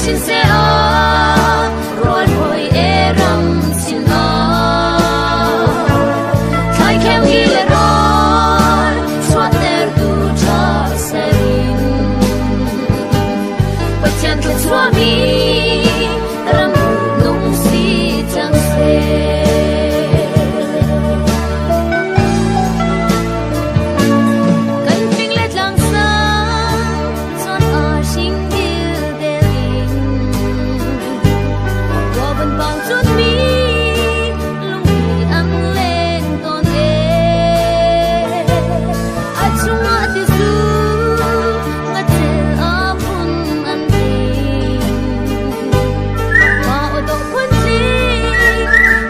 Chin se a rual hoi e ram sin a thlai kheu hi le ron suat ter tu tha serin Pathian thluachuah mi ram nung si cang seh. Kan fing le tlang sang chon a hring dil del in Wa van pang chun mi lungpi an leng ton e A chungah ti zu ngacel a phun an ting Ma o do phun tling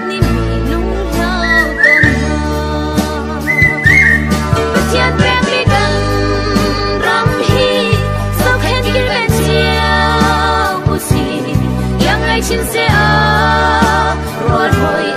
ni mi lung hlau ton hna Pathian pekmi kan ram hi zohkhenh kilven cio usih. Iang ngai chin seh a rual hoi.